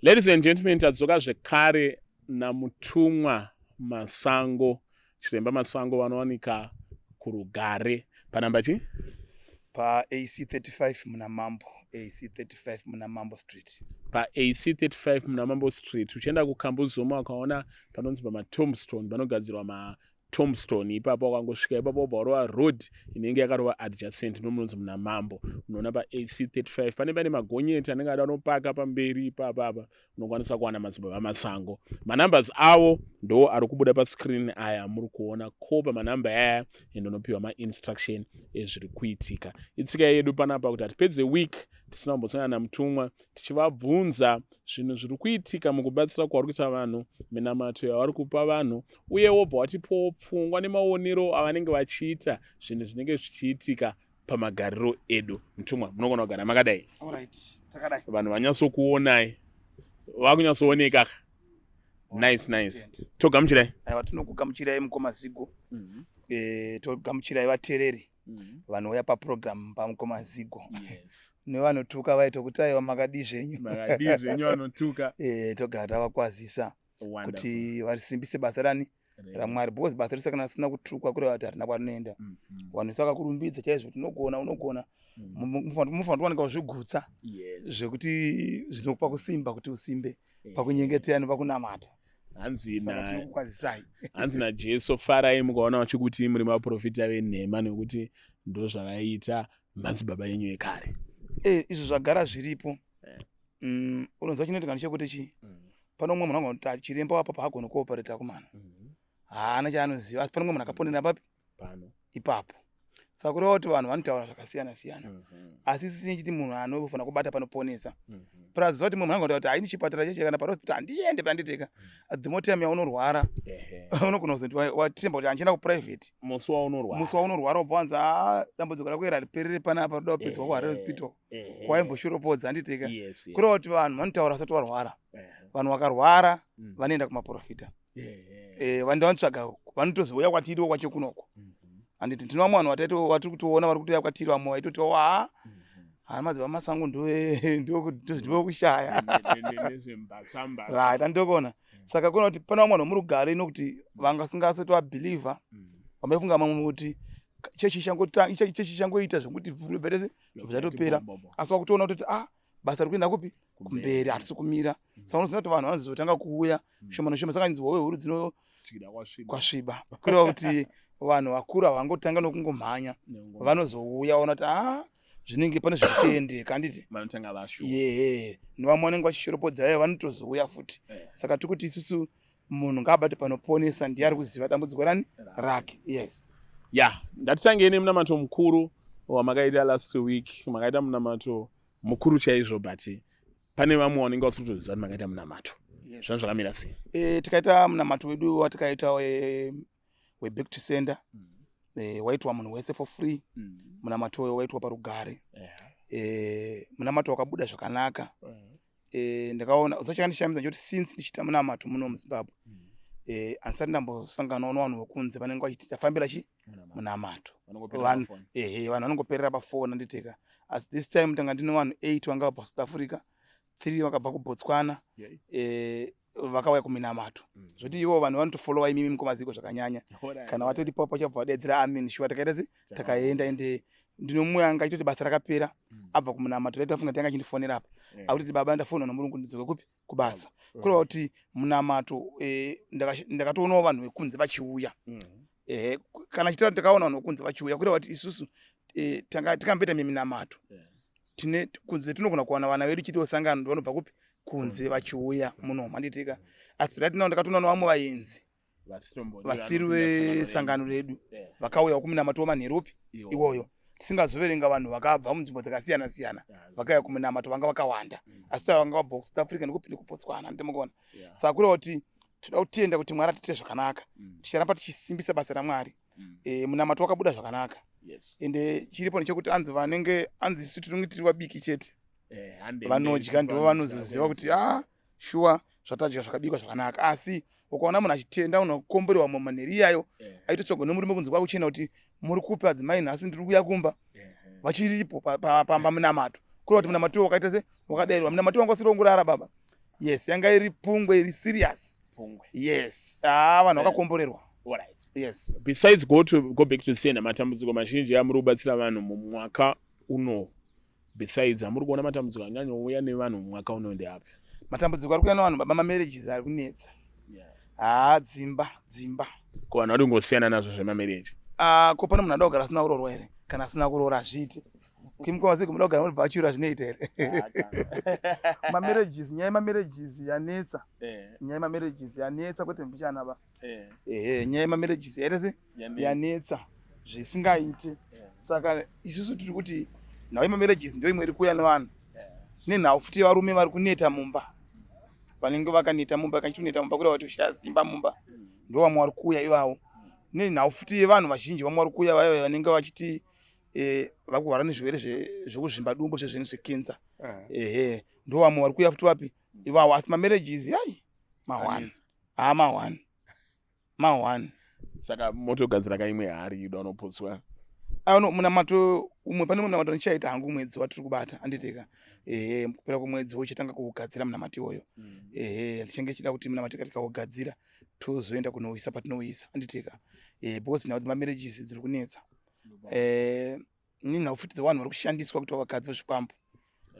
Ladies and gentlemen, tadzoka zvekare naMutumwa Masango, Chiremba Masango, vanowanika kuRugare panamba chi? PaAC 35 muna Mambo, AC 35 muna Mambo Street. PaAC 35 muna Mambo Street, uchienda kuKambuzuma, ukaona panonzi pamatombstone, panogadzirwa matombstone ipapo. Wakangosvika ipapo, wobva warova road inenge yakarova adjacent nomunonzi muna Mambo. Unoona paAC 35 pane magonyeti anenge ada anopaka pamberi ipapapa. Unokwanisa kuwana Madzibaba Masango. Manumbers avo ndo ari kubuda pascreen aya muri kuona. Ko pamanhamba aya ende unopiwa mainstruction ezviri kuitika. Itsika yedu panapa kuti hatipedze week tisina kumbosangana naMutumwa, tichivabvunza zvinhu zviri kuitika mukubatsira kwavari kuita vanhu, minamato yavari kupa vanhu, uye wobva watipowo pfungwa nemaonero avanenge vachiita zvinhu zvinenge zvichiitika pamagariro edu. Mutumwa, munogona kugara makadai. Alright, takadai. Vanhu vanyatsokuonai, vakunyatsooneka. Nice, nice, togamuchirai. Aiwa, tinokugamuchirai, mukoma Zigo. Togamuchirai vateereri vanouya paprogram pamukoma Zigo nevanotuka vaita kuti aiwa, makadii zvenyu? Makadii zvenyu, vanotuka? Togara tavakwazisa kuti varisimbise basa rani raMwari, because basa rese kana risina kutukwa, kureva kuti harina kwarinoenda. Vanhu saka kurumbidza chaizvo kuti unogona, unogona. Mufanira kuwanika kuzvigutsa zvekuti zvinokupa kusimba kuti usimbe pakunyengetera nepakunamata. Hanzi Saka na tinokukwazisai. Hanzi naJesu, farai mukaona vachikuti muri maprofita venhema, nekuti ndo zvavaiita madzibaba enyu ekare. Izvo zvagara zviripo. Unoziva chinoitika ndechekuti chii? Pane umwe munhu angoti chiremba wapapo haagoni kuoperate kumana, haana chaanoziva, asi pane umwe munhu akaponera papi? Pano. Ipapo. Saka kureva kuti vanhu vanotaura zvakasiyana siyana, asi isi tinechiti munhu anofanira kubata panoponesa. Plus ziva kuti mumwe munhu angoti kuti haini chipatara cheche kana pahospital handiende panditeka. At the more time yaunorwara, unogona kuzoti watemba kuti handichienda kuprivate. Musi waunorwara. Musi waunorwara ubva wanzi, a, dambudziko rako iri hariperere panapa, roda kupedzwa kuHarare Hospital kwaimboshoropodza, handiteka? Kureva kuti vanhu vanotaura vasati varwara. Vanhu vakarwara vanoenda kumaprofita. Vanhu vanotsvaga, vanotozouya kwatiriwo kwacho kunoko, handiti? Tino vamwe vanhu vatiri kutoona vari kutouya kwatiri, vamwe vaitoti wa hana Madzibaba Masango ndokushaya. Nezvembatsambatsa. Right, andokona. Saka kuona kuti pane vamwe vanhu vemurugare nokuti vangasingasati vabhilivha, vamaifunga mamwe kuti chechi ichangoita zvekuti vhurese zvatopera, asi vakutoona kuti ah, basa riri kuenda kupi? Kumberi, hatisi kumira. Saka unoziva kuti vanhu vanozotanga kuuya shoma neshoma. Saka nzi hove huru dzino kwasviba, kureva kuti vanhu vakuru havangotanga nokungomhanya, vanozouya vaona kuti a, zvinenge pane zviri kuendeka, handiti? Vanotanga vashuwa. Yehe, nevamwe vanenge vachishoropodza ivo vanotozouya futi. Saka tiri kuti isusu munhu ngaabate panoponesa, ndiye ari kuziva dambudziko rani rake, yes. Ya, ndatitangei nemunamato mukuru wamakaita last week. Makaita munamato mukuru chaizvo, but pane vamwe vanenge vasiri kutoziva kuti makaita munamato. Zvinhu zvakamira sei? Tikaita munamato wedu watikaita weback to sender. Waitwa munhu wese for free. Munamato uyo waitwa paRugare. Munamato wakabuda zvakanaka. Ndakaona zvachakandishamisa nchoti since ndichiita munamato muno muZimbabwe, handisati ndambosanganawo nevanhu vekunze vanenge vachiti tafambira chi munamato. Ehe, vanhu vanongoperera pafoni, handiteka? Asi this time tanga ndine vanhu 8 vanga vabva South Africa, 3 vakabva kuBotswana, vakauya kuminamato. Zvoti ivo vanhu vanotofolowa imimi, mukoma Ziko, zvakanyanya. Kana vatoripo pachabva vadaidzira amen, shuwa takaita se takaenda. Ende ndino mumwe anga achitoti basa rakapera abva kumunamato, taitofunga tanga achindifonera apa, akutoti, "Baba, ndafonwa nomurungu, ndidzoke kupi? Kubasa." Kureva kuti munamato ndakatoonawo vanhu vekunze vachiuya. Ehe, kana chitira takaona vanhu vekunze vachiuya, kureva kuti isusu tanga tikamboita miminamato tine kunze, tinogona kuwana vana vedu chitiwo sangano vanobva kupi? Kunze, vachiuya muno, manditika? Asi right now ndakatoona vamwe vaenzi vasiri vesangano redu vakauya kuminamato wamanherupi iwoyo. Tisingazoverenga vanhu vakabva munzvimbo dzakasiyana siyana vakauya kuminamato, vanga vakawanda. Asi taura vanga vabva kuSouth Africa nekupi nekuBotswana, ndimukona? Saka kureva kuti toda kutenda kuti Mwari atiitire zvakanaka. Ticharamba tichisimbisa basa raMwari. Munamato wakabuda zvakanaka. Ende chiripo ndechekuti anzi vanenge anzi isu tinonge tiri vabiki chete, vanodya ndivo vanozoziva kuti a, shuwa zvatadya zvakabikwa zvakanaka. Asi ukaona munhu achitenda, unokomborerwa mumanheri iyayo. Aitotsvagwa nemurume kunzi kwakuchena kuti muri kupi adzimai, nhasi ndiri kuuya kumba, vachiripo pamunamato. Kureva kuti munamato wakaita se wakadairwa. Munamato wanga usiri wongorara, baba. Yes, yanga iri pungwe iri serious. Pungwe. Yes, ah, vanhu vakakomborerwa. Alright. Yes. Besides go back to sender, matambudziko mazhinji amuri kubatsira vanhu mumwaka uno, besides amuri kuona matambudziko anyanyouya nevanhu mumwaka uno ndeapi? Matambudziko ari kuuya nevanhu, baba, mamarriages ari kunetsa. Haa, dzimba, dzimba. Ko vanhu vari kungosiyana nazvo zvemamarriage? Ah, ko pane munhu anoda kugara asina kuroorwa here? Kana asina kuroora hazviiti. Kimukoma muda kugara muri bachelor, zvinoita here? Mamarriages, nyaya yemamarriages yanetsa. Nyaya yemamarriages yanetsa, kwete mbichana ba. Ehe, nyaya yemamarriages yaita se yanetsa zvisingaite. Saka isusu tiri kuti nhau yemamarriages ndo imwe iri kuuya nevanhu, nenhau futi yevarume vari kuneta mumba, vanenge vakaneta mumba. Kachitoneta mumba kureva kuti ushaya simba mumba. Ndo vamwe vari kuuya ivavo. Nenhau futi yevanhu vazhinji vamwe vari kuuya vaiva vanenge vachiti vari kurwara nezvirwere zvekuzvimba dumbu, zvezvinhu zvekenza. Ehe, ndo vamwe vari kuuya futi vapi ivavo. Asi mamarriages yai ma1, haa, ma1, ma1. Saka motogadzira kaimwe hari ida unopotswa? Ano munamato umwe, pane munamato ndichaita hangu mwedzi watiri kubata, anditeka. Ehe, kupera kwemwedzi uchatanga kuugadzira munamato iwoyo. Ehe, ndichange chida kuti munamato tikaugadzira tozoenda kunoisa patinoisa, anditeka, because nhau dzemamarriages dziri kunetsa, nenhau futi dzevanhu vari kushandiswa kuita vakadzi vezvikwambo.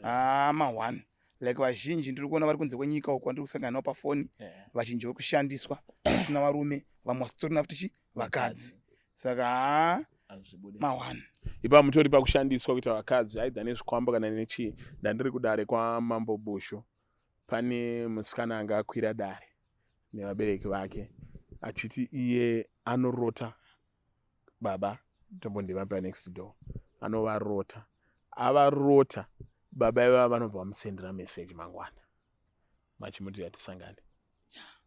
Haa, ma1, like vazhinji ndiri kuona vari kunze kwenyika uko, vandiri kusangana navo pafoni, vazhinji vari kushandiswa vasina varume, vamwe vasitorina futi chi vakadzi. Saka haa, ma1. Ipa mutori pakushandiswa kuita vakadzi, aidha nezvikwambo kana nechii. Ndandiri kudare kwaMambo Bushu, pane musikana anga akwira dare nevabereki vake achiti iye anorota baba tombondivapa next door. Anovarota, avarota baba ivava vanobva vamusendera meseji mangwana vachimuti yatisangane.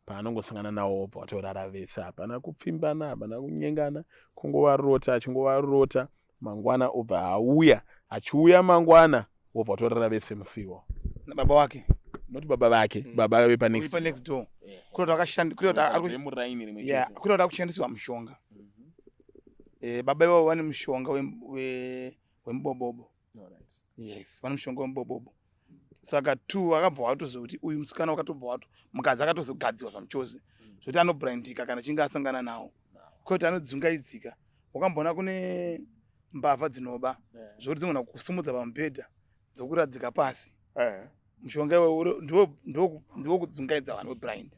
Paanongosangana nawo wobva watorara vese. Hapana kupfimbana, hapana kunyengana, kungovarota. Achingovarota mangwana obva auya, achiuya mangwana wobva watorara vese musiwo. Nababa wake? Noti baba vake, baba vepanext. Vepa next door. Kureva kuti Vemuraini rimwe Yeah, chete. Kureva kuti akushandisirwa mushonga. Baba ivavo vane mushonga wemubobobo. Yes, vane mushonga wemubobobo. Saka two akabva watozoti uyu musikana wakatobva wato mukadzi akatozogadziwa zvamuchose zvokuti anobrandika kana achinge asangana nawo, kwete anodzungaidzika. Wakamboona kune mbavha dzinoba zvokuti dzinogona kusimudza pamubhedha dzokuradzika pasi? Mushonga iwowo ndiwo kudzungaidza vanhu, weblind.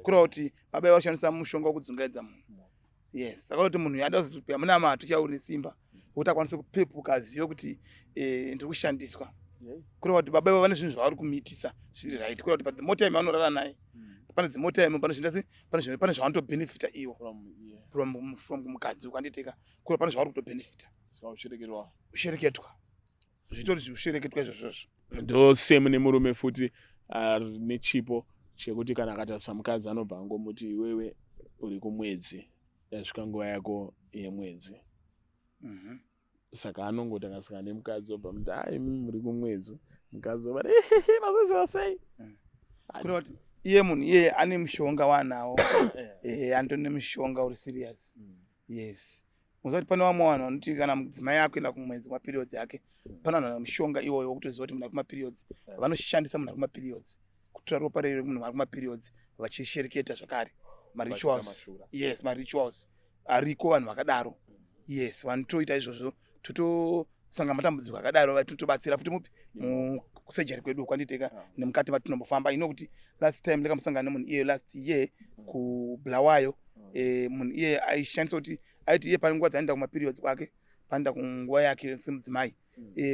Kureva kuti baba ivo vashandisa mushonga wekudzungaidza munhu. Yes, saka kuti munhu yada kuzopiwa munamato chauri nesimba wekuti akwanise kupepuka, azive kuti ndiri kushandiswa. Kureva kuti baba ivo vane zvinhu zvavari kumuitisa zviri right. Kureva kuti pa the more time vanorara naye, pane dzimwe time pane zvinoita se pane zvavanotobhenefita ivo from kumukadzi ukanditeka. Kureva pane zvavari kutobhenefita. Ushereketwa, zvitori zviushereketwa izvozvozvo. Ndo same nemurume futi ari nechipo chekuti kana akatarisa mukadzi anobva angomuti, "Iwewe uri kumwedzi, yasvika nguva yako yemwedzi." Saka anongoti akasangana nemukadzi obva muti, "Ai, imi muri kumwedzi." Mukadzi obva, "Mazoziva sei?" Kureva kuti iye munhu iyeye ane mushonga waanawo. Ehe, anotone mushonga uri serious. Yes, unoziva kuti pane vamwe vanhu vanoti kana mudzimai akuenda kumwedzi, kumaperiods yake, pane vanhu vane mushonga iwoyo wekutoziva kuti munhu ari kumaperiods. Vanoshandisa munhu ari kumaperiods, kutora ropa rere munhu ari kumaperiods vachishereketa zvakare, marituals. Yes, marituals ariko, vanhu vakadaro. Yes, vanotoita izvozvo, totosanga matambudziko akadaro, totobatsira futi mupi mukusejari kwedu kwanditeka nemukati matinombofamba ino. Kuti last time ndakambosangana nemunhu iyeyo last year kuBulawayo. Munhu iyeye aishandisa kuti aiti iye pane nguva dzaanoenda kumaperiods kwake, panoenda kunguva yake semudzimai,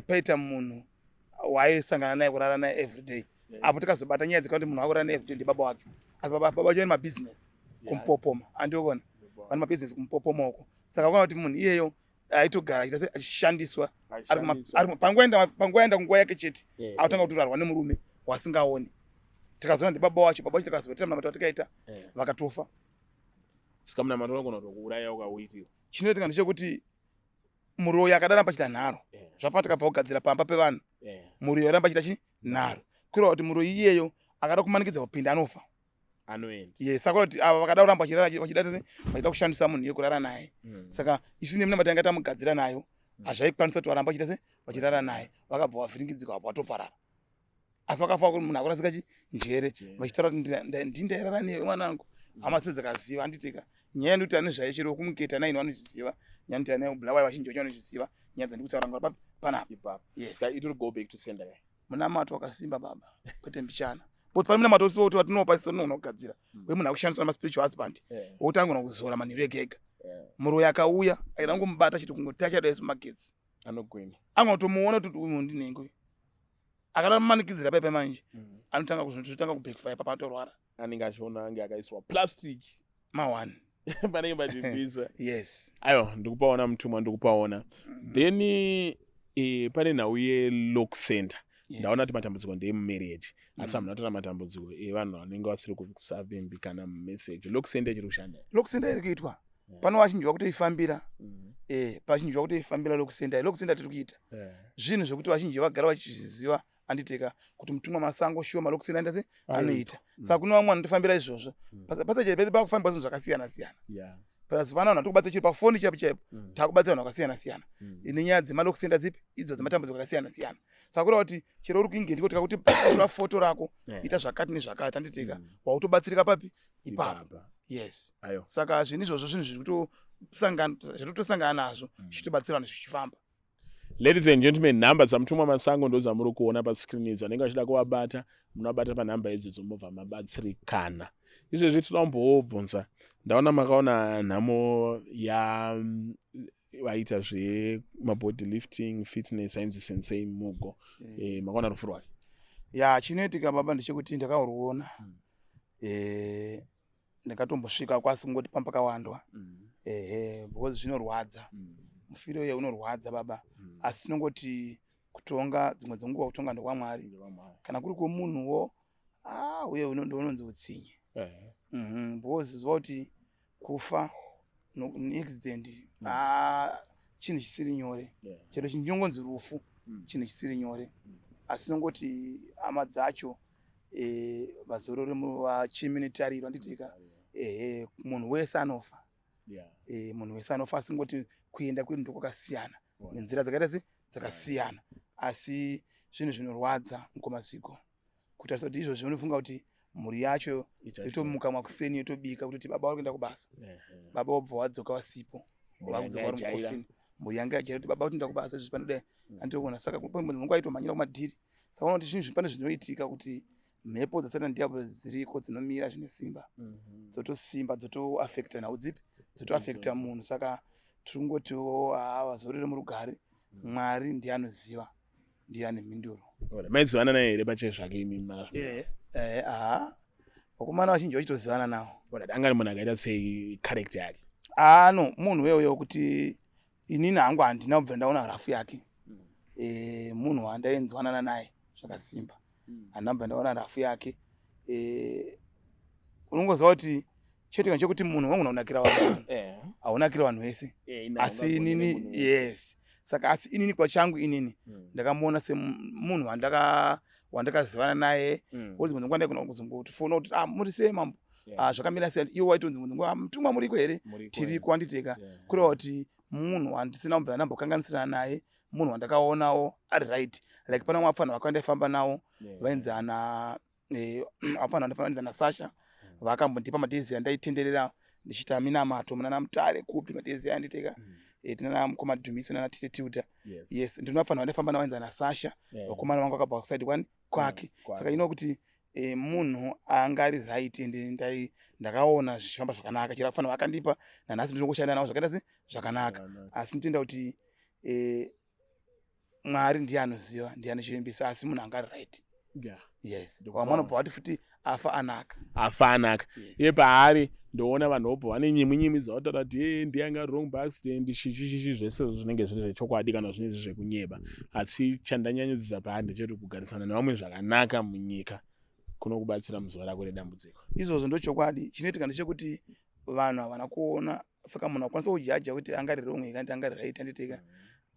paita munhu waaisangana naye kurara naye everyday. Apo tikazobata nyaya dzekuti munhu akurara naye everyday ndibaba wake, asi baba vacho vane mabhizinesi kuMupopoma, andiona vane mabhizinesi kuMupopoma uko. Saka ukaona kuti munhu iyeyo aitogara achiita se achishandiswa panguva yaenda kunguva yake chete, akutanga kutorarwa nemurume wasingaoni. Tikazoona ndibaba wacho. Baba wacho tikazoitira munamato watikaita, vakatofa. Saka munamato unogona kutokuuraya ukauitira? Chinoitika ndechekuti muroyi akadaramba achita nharo, zvafana tikabva kugadzira pamba pevanhu, muroyi aramba achiita chi nharo, kureva kuti muroyi iyeyo akada kumanikidza kupinda anofa. Anoenda. Yes, saka kuti ava vakada kuramba vachida vachida kushandisa munhu iye kurara naye. Saka isu nemunamato yanga tamugadzira nayo, hazvaikwanisa kuti varamba vachiita se vachirara naye. Vakabva vavhiringidzika, vabva vatoparara. Asi vakafa kuti munhu akurasika chi njere, vachitaura kuti ndindairara newe mwanangu. Hama dzese dzakaziva, handitika? Nyaya ndikuti ane zvayo chero kumuketa naini vanozviziva, nyaya ndikuti ane Bulawayo vazhinji vacho vanozviziva nyaya dzandiri kutaura ngara papi panapa. Ipapo. Yes. Saka itori go back to sender kai? Munamato wakasimba baba, kwete mbichana, but pane munamato usiwo kuti watinopa isu tinoona kugadzira wemunhu akushandiswa nemaspiritual husband, wokuti angona kuzora manheru ega ega. Muroyi akauya aida kungomubata chete, kungoti achada isu magetsi. Anogwina. Angotomuona kuti uyu ndinenge uyu, akaramanikidzira paipa manje, anotanga kuzotanga kubackfire papa, atorwara. Anenge achiona ange akaiswa plastic. Ma1. Panenge pachibvisa. Yes. Aiwa, ndikupaona mutumwa, ndikupaona. Then pane nhau yelock center. Ndaona kuti matambudziko ndeemumarriage, asi hamuna kutora matambudziko evanhu vanenge vasiri kusavimbikana mumessage. Lock center ichiri kushanda? Lock center iri kuitwa. Pano vazhinji vakutoifambira. Vazhinji vakutoifambira lock center. Lock center tiri kuita zvinhu zvekuti vazhinji vagara vachizviziva, anditeka, kuti mutumwa Masango shuwa malock center aita se anoita. Saka kune vamwe vanotofambira izvozvo. Pasache pedu pakufambira zvinhu zvakasiyana siyana. Plus pana vanhu vatikubatsira chiri pafoni chaipo chaipo. Takubatsira vanhu vakasiyana siyana nenyaya dzemalock center dzipi idzo, dzematambudziko akasiyana siyana. Saka kureva kuti chero uri kuinge ndiko tikakuti tora foto rako, ita zvakati nezvakati, handiteka, wautobatsirika papi ipapo. Ipapa. Yes. Ayo. Saka zvinhu izvozvo zvinhu zviri kutosangana, zvatotosangana nazvo, zvichitobatsira vanhu zvichifamba. Ladies and gentlemen, nhamba dzamutumwa Masango ndo dzamuri kuona pascreen idzo. Anenge achida kuvabata, munovabata panhamba idzodzo, mobva mabatsirikana. Izvezvi tinoda kumbobvunza, ndaona makaona nhamo ya vaita zvemabody lifting, fitness, ainzi Sensei Mugo. Makaona rufu rwake? Ya, chinoitika baba ndechekuti ndakauruona. Ndakatombosvika kwasi kungoti pambakawandwa. Ehe, because zvinorwadza. Mufiro uye unorwadza baba. Asi tinongoti kutonga dzimwe dzenguva kutonga ndokwaMwari. NdokwaMwari. Kana kuri kwemunhuwo, ah, uye ndounonzi utsinye. Because ziva kuti kufa neaccident, ah, chinhu chisiri nyore. Chero chinhu chinongonzi rufu, chinhu chisiri nyore. Asi tinongoti hama dzacho vazorore, vacheme netariro, handitika? Ehe, munhu wese anofa. Munhu wese anofa, asi ngoti kuenda kwedu ndokwakasiyana nenzira dzakaita se dzakasiyana. Asi zvinhu zvinorwadza mukomaziko kutarisa kuti izvozvi unofunga kuti mhuri yacho yotomuka mwakuseni, yotobika kutoti baba vari kuenda kubasa, baba wobva wadzoka wasipo. Mhuri yanga Vakudzoka vari yajaira. mukofini. Mhuri yanga yajaira kuti baba kutoenda kubasa izvi panodai, anditokuona. Saka mungu aitomhanyira kumadhiri. Saka unoona kuti zvinhu pane zvinoitika kuti mhepo dzasatani ndiablo dziriko, dzinomira zvine simba, dzotosimba, dzotoafekta nhau dzipi, dzotoafekta Idzodzo. munhu. Saka tiri kungotiwo haa, vazorore murugare. Mwari ndiye anoziva, ndiye ane mhinduro. Alright. Maizivana naye here pachezvake imi? Ehe, aha, vakomana vazhinji vachitozivana navo. Alright, anga ari munhu akaita sei, character yake? Ah, no, munhu wewe wekuti inini hangu handina kubva ndaona rafu yake. Munhu wandainzwanana naye zvakasimba, handina kubva ndaona rafu yake. Unongoziva kuti chete chekuti munhu wangona kunakira vanhu, haunakiri vanhu vese. Asi inini, yes, saka asi inini kwachangu inini ndakamuona semunhu wandakazivana naye. Dzimwe nguva ndaigona kuzongotifona kuti, "Ah, muri sei mambo?" "Ah, zvakamira sei?" Iwo waitonzi dzimwe nguva, "Mutumwa, muriko here?" "Tiriko," anditeka. Kureva kuti munhu wandisina kubva ndambokanganisirana naye, munhu wandakaonawo ari right. Like pana vamwe vapfanha vakanga ndaifamba navo, vainzi ana vapfanha vainzi ana Sasha, vakambondipa madhezi andaitenderera ndichiita minamato munana Mutare kupi, madhezi anditeka. Tinana mukoma Dhumiso nana Tite Tilda. Yes, ndinovafanira vandaifamba navo, vainzi ana Sasha. Vakomana vangu vakabva kuside kwani kwake. Saka ino kuti munhu anga ari right, ende ndakaona zvichifamba zvakanaka. Chero afanira vakandipa, nanhasi ndinongoshanda navo zvakaita se zvakanaka. Asi ndinoenda kuti Mwari ndiye anoziva, ndiye anochivimbisa, asi munhu anga ari right. Yes, vamwe vanobva vati futi afa anaka. Afa anaka. Yes. Iye paari ndoona vanhu vobva vane nyimwi nyimwi dzavataura kuti e ndiye anga wrong by accident, chichichichi, zvese zvinenge zviri zvechokwadi kana zvinenge zviri zvekunyeba. Asi chandanyanyadzidza paari ndechekuti kugarisana nevamwe zvakanaka munyika kunokubatsira muzuva rako redambudziko. Izvozvo ndochokwadi. Chinoitika ndechekuti vanhu havana kuona, saka munhu akwanisa kujaja kuti angari wrong kandi angari right, anditeka.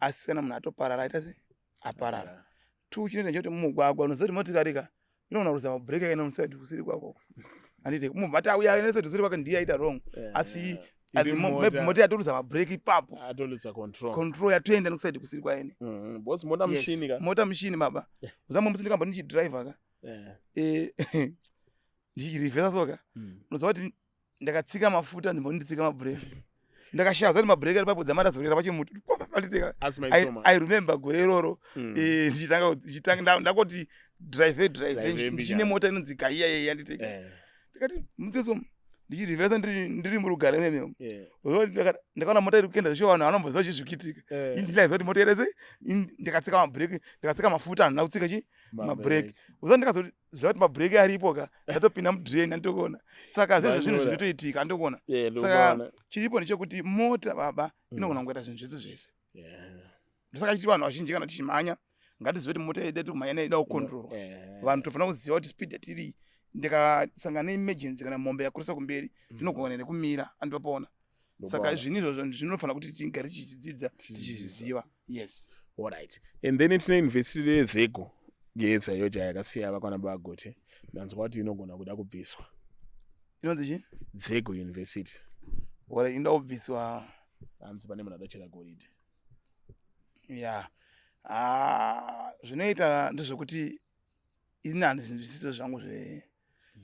Asi kana munhu atoparara, aita se aparara. Two, chinoita ndechekuti mumugwagwa unoziva kuti motikari ka inoona kuruza mabhureki akaenda muside kusiri kwako, anditi? Mubva ati auya aenda side kusiri kwake, ndiye aita wrong. Asi Iri mota. Mota yatoruza mabreki ipapo. Atoluza control. Control yatoenda nekusaidi kusiri kwaene. Because mota mushini ka. Mota mushini baba. Uzamwe musi ndikamba ndichidriver ka. Ndichirivhesa soka. Unoziva kuti ndakatsika mafuta ndimbo nditsika mabreki. Ndakashaya zati mabreki ari papo dzamara zorera pachimuti. Panditeka. Asi I, maisoma. I remember gore iroro ndichitanga ndakoti drive drive Drive ndichine mbijana. mota inonzi gaiya yeye yanditeka. Ndikati mutsetso ndichirivhesa ndiri murugare mememo. Ndakaona mota iri kuenda zvisho vanhu vanomboziva chizvikitika. Indilaiza kuti mota irese ndikatsika mabhureki, ndikatsika mafuta handina kutsika chi mabhureki. Uza ndikazoziva kuti mabhureki aripo ka ndatopinda mudrain anditokuona. Saka zvezvo zvinhu Ndatoona. zvinotoitika anditokuona. Saka Saka chiripo ndechekuti mota baba inogona kungoita zvinhu zvese zvese. Ndosaka chiti vanhu vazhinji kana tichimhanya ngatizive kuti mota yedu yatiri kumhanya nayo ida kukontrolwa. Vanhu tofanira kuziva kuti speed yatiri ndikasangana neemergency kana mombe yakurisa kumberi ndinogona nekumira andipaona. Saka zvinhu izvozvo zvinofanira kuti tigare tichidzidza tichizviziva. Yes. Alright. And then tine university yeZEGU yeZAOGA yakasiya vakwana bagote. Ndanzwa kuti inogona kuda kubviswa. Inonzi chii? ZEGU University. Ora inoda kubviswa. Hanzi pane munhu adachera goridhe. Ya. Ah, zvinoita ndezvekuti ini handizvinzwisiso zvangu zve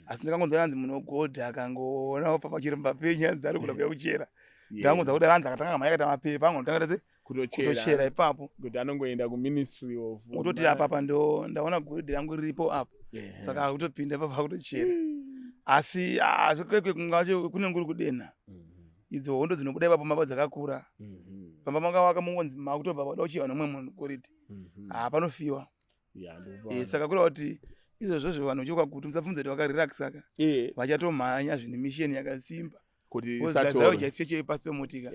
asi ndikangonzwa hanzi munhu wegold akangoona pachiremba penya hanzi ari kuda kuya kuchera. Ndangonzwa kuti hanzi akatanga mhanya akaita mapepa angotanga se kutochera ipapo. Kuti anongoenda kuministry of Kutoti apa apa ndo ndaona goridhe rangu riripo apa. Saka akutopinda ipapo akutochera. Asi kwekwe kungacho kunenge kuri kudenha. Idzo hondo dzinobuda ipapo mapa dzakakura. Pamba makavaka mungonzi makutobva pada kuchiva nomumwe munhu goridhe. Panofiwa. Saka kureva kuti izvozvozvo vanhu vechikwagutu musabvunza kuti vakarelaxa ka. Vachatomhanya zvine mission yakasimba. Kuti Because isatorwe. ZAOGA chechi yepasi pemuti ka.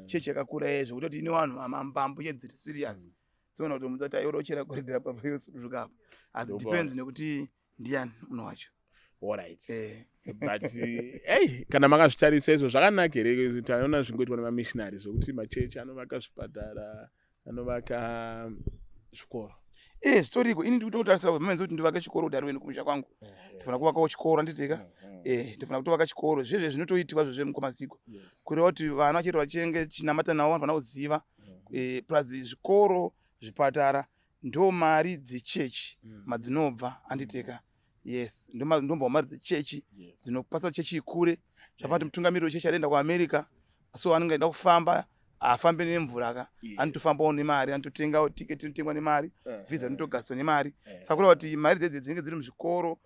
Chechi yakakura yezvo kutoti ine vanhu vamambambo chedziri serious. Dziona kuti mudzati aiona uchera goridhe apa payosuduka apa. Asi depends nekuti ndiani munhu wacho. Alright. But hey, kana makazvitarisa izvo zvakanaka here? Taona zvingoitwa nemamissionary zvokuti machechi anovaka zvipatara, anovaka zvikoro. Zvitoriko. Ini ndikutotarisa kuti kuti ndivake chikoro kuti ariweni kumusha kwangu. Ndinofanira kuvakawo chikoro handiteka. Ndinofanira kutovaka chikoro. Zvezve zvinotoitika zvezve mukomaziko. Kureva kuti vana chero vachinge chinamata navo vanofanira kuziva. Plus zvikoro, zvipatara ndo mari dzechechi madzinobva handiteka. Yes, ndomva mari dzechechi dzinopasa chechi ikure. Zvafana kuti mutungamiri wechechi arienda kuAmerica so anenge aida kufamba afambe nemvura ka. Anotofambawo nemari, anototenga tiketi inotengwa nemari, visa inotogadziswa nemari. Saka kureva kuti mari dzedzi dzinenge dziri muzvikoro,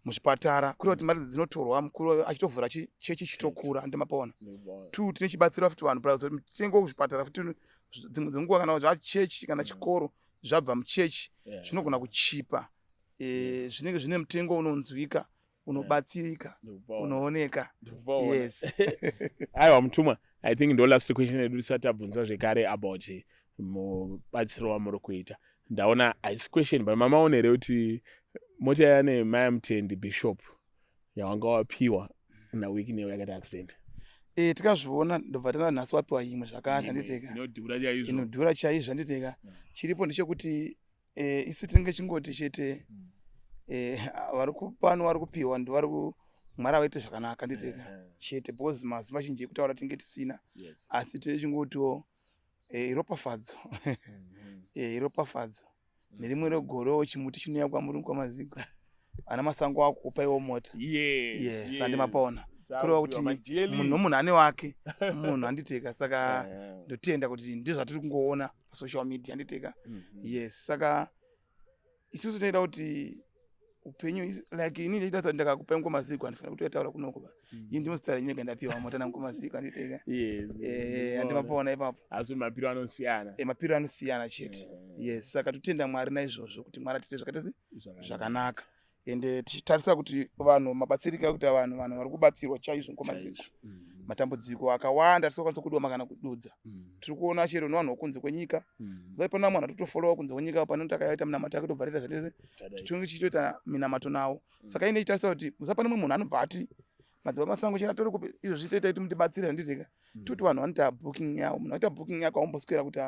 muzvipatara, kureva kuti mari dzinotorwa mukuru achitovhura chechi chitokura andimapaona. Two, tine chibatsira futi vanhu plus mutengo wekuzvipatara futi dzimwe dzenguva kana zvachechi kana chikoro zvabva muchechi zvinogona kuchipa. Zvinenge zvine mutengo unonzwika, unobatsirika, unooneka. Yes. Aiwa mutumwa, I think ndo last question yedu tisati tabvunza zvekare about mubatsiro wamuri kuita. Ndaona haisi question but mamaona here kuti mota yane Maya Mutendi Bishop yawanga wapiwa naWicknell yakaita accident? Tikazviona ndobva tana nhasi wapiwa imwe zvakare handiteka. Inodhura chaizvo. Inodhura chaizvo handiteka. Chiripo ndechekuti isu tinenge chingoti chete vari kupano vari kupiwa ndo vari Mwari avaite zvakanaka handiteka chete because mazuva mazhinji ekutaura tinenge tisina. Asi tinochingotiwo iropafadzo. Iropafadzo. Nerimwe regorewo chimuti chinouya kwamuri kwamazigo. Ana masango akupaiwo mota. Yes, andimapaona. Kureva kuti munhu nomunhu ane wake munhu handiteka. Saka ndotenda kuti ndizvo zvatiri kungoona pasocial media handiteka. Yes, saka isusu tinoita kuti upenyu like ini ndichita kuti ndakakupa ngoma ziko handifanira kutotaura kunoko. Ini ndinozitaura nyega ndapiwa mota nangoma ziko handiteka. Handimapaona ipapo. Asi mapiro anosiyana. Mapiro anosiyana chete. Yes, saka totenda Mwari naizvozvo kuti Mwari atiite zvakaita se zvakanaka. Ende tichitarisa kuti vanhu mabatsirika kuti vanhu vari kubatsirwa chaizvo ngoma ziko. Matambudziko akawanda tisingakwanisi kudoma kana kududza. Tiri kuona chero nevanhu vekunze kwenyika. Zai pana mwana totofolowa kunze kwenyika pano takaita minamato yake tobva taita zvese. Tichinge tichitoita minamato nawo. Saka ine ichitarisa kuti musapane mumwe munhu anobva ati madzibaba masango chero atori kupi izvozvi toita kuti mutibatsire handiteka. Toti vanhu vanoita booking yavo. Munhu aita booking yako aumboswera kuti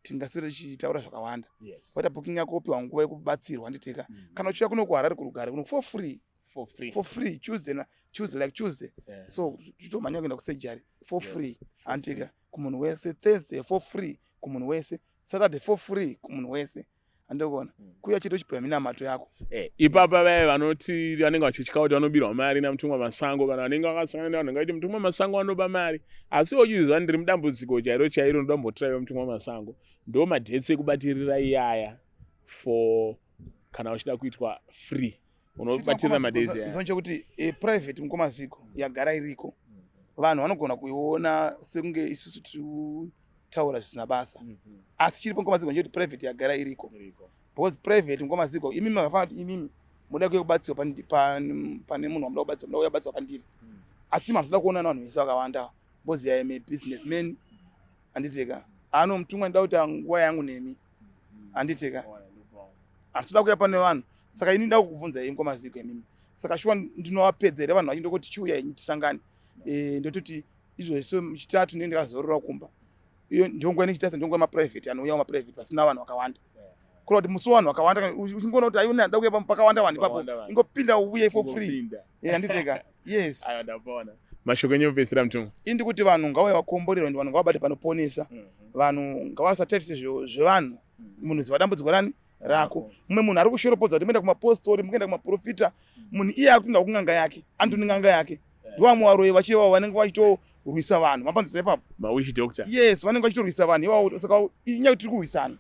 tingaswere tichitaura zvakawanda. Waita booking yako wopiwa nguva yekubatsirwa handiteka. Kana uchiuya kuno kuHarare kurugare kuno for free. For free. For free Tuesday na Tuesday, like Tuesday. So titomhanya kuenda kusurgery for free. Handitika kumunhu wese. Thursday for free kumunhu wese. Saturday for free kumunhu wese. Andikuona kuya chete uchipiwa minamato yako. Ipapa vaya vanoti vanenge vachitya kuti vanobirwa mari naMutumwa Masango, kana vanenge vakasangana nevanhu vangaiti Mutumwa Masango vanoba mari, asi uchiziva ndiri mudambudziko chairo chairo, ndoda kumbotiraiwo Mutumwa Masango. Ndo madates ekubatirira iyaya for kana uchida kuitwa free, unobatirira madates aya. Izvo chekuti private, mukomaziko, yagara iriko. Vanhu vanogona kuiona sekunge isusu tiri kutaura zvisina basa, asi chiripo, mukomaziko, ndechekuti private yagara iriko. Iriko. Because private, mukomaziko, imimi makafanira kuti imimi muda kuuya kubatsirwa pane munhu wamuda kubatsirwa, muda kuuya kubatsirwa pandiri, asi mamusida kuona vanhu vese vakawanda because I am a businessman, handiteka? Ano mutumwa, ndida kuita nguva yangu nemi, handiteka? Handisida kuuya pane vanhu. Saka ini nda kukubvunza imi kwamaziko imimi, saka shuwa ndinovapedza here vanhu vachindokoti chiuya tisangane? Ndototi izvozvo Chitatu ndinenge ndakazorora kumba. Iyo ndionguva nechitatu, ndionguva maprivate anouyawo, maprivate pasina vanhu vakawanda. Kureva kuti musi wavanhu vakawanda, uchingoona kuti aiona nda kuuya pakawanda vanhu ipapo, ingopinda uye for free. Handiteka? Yes. Aiwa, ndapona. Mashoko enyu ekupedzisira, mutumwa? Indi kuti vanhu ngavauye vakomborerwa, ndi vanhu ngavabate panoponesa. Vanhu ngavasatarise zvevanhu. Munhu ziva dambudziko rani rako. Mumwe munhu ari kushoropodza kuti muenda kumapostori, mukuenda kumaprofita, munhu iye akutoenda kun'anga yake, anotoni n'anga yake. Ndovamwe varoyi vacho ivavo vanenge vachitorwisa vanhu, mapanzisa ipapo? Mawitch doctor. Yes, vanenge vachitorwisa vanhu ivavo. Saka inyaya kuti tiri kurwisana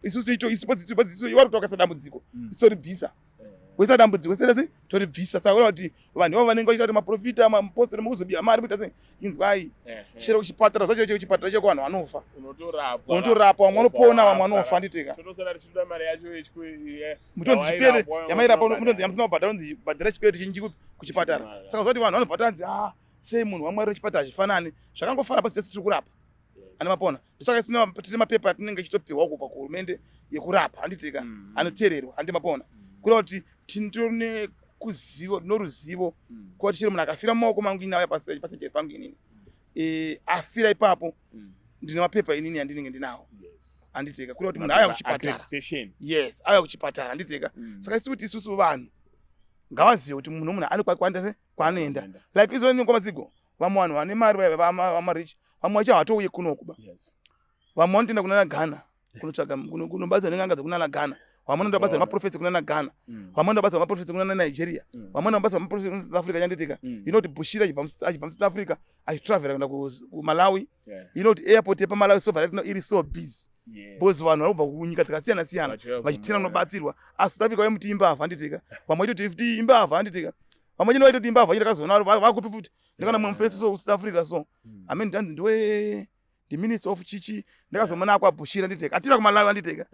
isusu, isu vari kutokaisa dambudziko, isu toribvisa. Wesa dambudziko sera sei, toribvisa. Saka kureva kuti vanhu ivavo vanenge vachiita kuti maprofita, mapostori, mukuzobira mari, muita sei, inzwai, chero kuchipatara zvacho, chero kuchipatara cheko vanhu vanofa. Unotorapwa. Unotorapwa, vamwe vanopona, vamwe vanofa, nditeka? Totosara tichitoda mari yacho mutonzi chipere yamairapa, mutonzi yamusina kubhadhara, unzi bhadhara chipere chinji kuchipatara. Saka zvati vanhu vanobva tanzi, a sei munhu wamwari wechipatara zvifanani zvakangofana pasi, tese tiri kurapa, ane mapona. Saka tine mapepa atinenge tichitopiwa kubva kuhurumende yekurapa, handitika? Anoteererwa, handi mapona? Kureva kuti tine kuzivo noruzivo kuva kuti chero munhu akafira mumaoko mangu ini, auya pasurgery pangu inini, afira ipapo, ndine mapepa inini andinenge ndinawo, handiteka? Kureva kuti munhu auya kuchipatara. Accreditation. Yes, auya kuchipatara, handiteka? Saka isi kuti isusu vanhu ngavazive kuti munhu munhu ane kwaenda se kwaanoenda. Like izvo kwamazigo, vamwe vanhu vane mari vaya, vamarichi, vamwe vacho havatouye kunoku ba. Vamwe vanotoenda kunana Ghana kunotsvaga, kunobatsirwa nen'anga dzekunana Ghana. Vamwe vanoenda kubatsirwa nemaprofetsi kunana Ghana. Vamwe vanoenda kubatsirwa nemaprofetsi kunana Nigeria. Vamwe vanoenda kubatsirwa nemaprofetsi kuna South Africa, yanditika? Inoti Bushiri achibva muSouth Africa achitravhera kuenda kuMalawi. Inoti airport yepaMalawi so right now iri so busy because vanhu vari kubva kunyika dzakasiyana siyana Vachiuya vachitira kuzomuona. kunobatsirwa. Asi South Africa vaimuti imbavha, handitika? Vamwe vaitoti futi imbavha, handitika? Vamwe vachino vaitoti imbavha, chitakazoona vakupi futi. Ndakaona mumwe mufesi so kuSouth Africa so, amene ndanzi ndiwe ndiminister of chichi, ndakazomona akwaBushiri, handiteka? Atira kuMalawi, handiteka?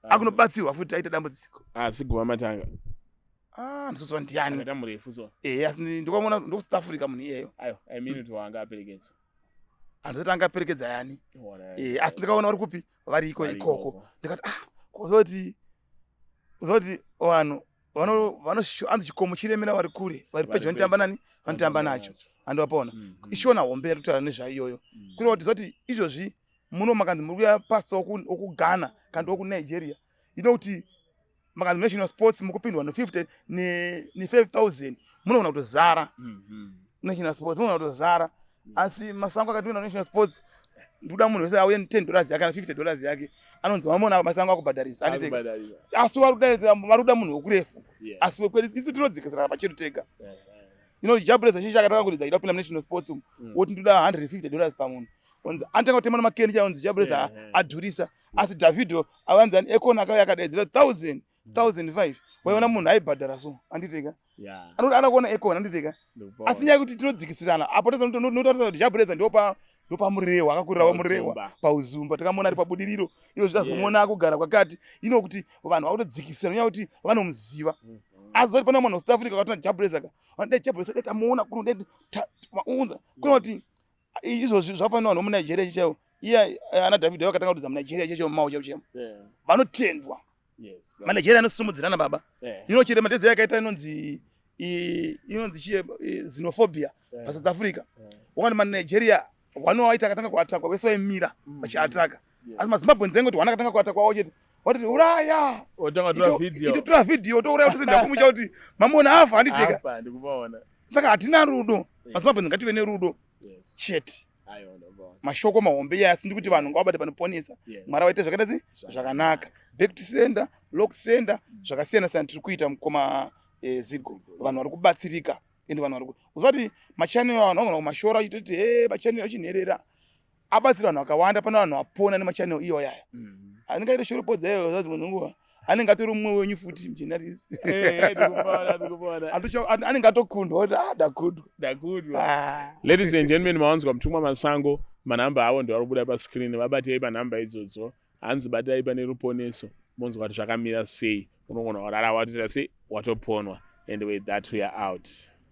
Akunobatsirwa futi, aita dambudziko. Asi guva matanga. Ah, ndisozwa ndiani. Akaita murefu so. Ehe, asi ndikamuona ndokuSouth Africa munhu iyeyo. Ayo, I mean kuti wanga aperekedza. Handisati angaperekedza yani. Asi ndikaona vari kupi, variko ikoko, ndikati, ah, kuzoti kuzoti vanhu anzi chikomo chiremera vari kure, vari pedyo vanotamba nani, vanotamba nacho, handivapona? Ishona hombe yari kutaura nezvaiyoyo. Kureva kuti zoti izvozvi muno makanzi muri kuya pastor wokuGhana kana wokuNigeria, ino kuti makanzi National Sports mukupindwa ne50 ne5000, munogona kutozara. National Sports munogona kutozara, asi Masango akati National Sports ndikuda munhu wese auye $10 yake kana $50 yake, anonzi vamona Masango akubhadharisa, handiteka? Asi vari kudaidzira, vari kuda munhu wekurefu, asi wekwedu isu tinodzikisira pachedu tega. Ino Jah Prayzah chichi akatanga kuridza achida kupinda muNational Sports umu, woti ndoda $150 pamunhu, onzi anotanga kutema namakeni chaonzi Jah Prayzah adhurisa. Asi Davido avanzi ani, Akon akauya akadaidzira 1000, 1005, waiona munhu aibhadhara so, handiteka? Anoda ana kuona Akon, handiteka? Asi nyaya yekuti tinodzikisirana apo notaurisa kuti Jah Prayzah ndopaMurewa, akakurira paMurewa paUzumba, takamuona ari paBudiriro, iyo zvitazomuona akugara kwakati. Ino kuti vanhu vakutodzikisira nyaya yekuti vanomuziva. Asi zoti pane munhu weSouth Africa akatona Jah Prayzah ka, dai Jah Prayzah dai tamuona kuno, dai taunza kuna kuti izvozvi zvafanira vanhu vemuNigeria chaivo. Iye ana David vakatanga kuridza muNigeria chaicho, mumao chaivo chaivo, vanotendwa. MaNigeria anosumudzirana baba. Ino chirema ndeze yakaita inonzi chiye, xenophobia paSouth Africa. Wakati maNigeria one waita akatanga kuatakwa, vese vaimira vachiataka, asi maZimbabweans aingoti one akatanga kuatakwa chete. Watoti uraya, itotora vhidhiyo touraya, tosenda kumucha kuti mamona afa, handiteka. Saka hatina rudo. MaZimbabwe ngative nerudo chete. Mashoko mahombe iya, asi ndikuti vanhu ngavabate panoponesa. Mwari vaite zvakaita sei? Zvakanaka. Back to sender, lock sender, zvakasiyana siyana tiri kuita, mukoma Zigo. Vanhu vari kubatsirika, ende vanhu vari uzati machannel, vanhu vagona kumashora achitoti he machannel achinherera abatsira vanhu vakawanda. Pane vanhu vapona nemachannel iyoyaya. Anenge aite shoropodza iyoyo, dzimwe dzenguva anenge atori mumwe wenyu futi, mujournalist. Anenge atokundwa kuti ah, ndakundwa. Ndakundwa. Ah. Ladies and gentlemen, mawanzwa Mutumwa Masango. Manhamba avo ndo ari kubuda pascreen. Vabatei panhamba idzodzo. Hanzi batai pane ruponeso, monzwa kuti zvakamira sei. Unogona kurara watoita sei, watoponwa. And with that we are out.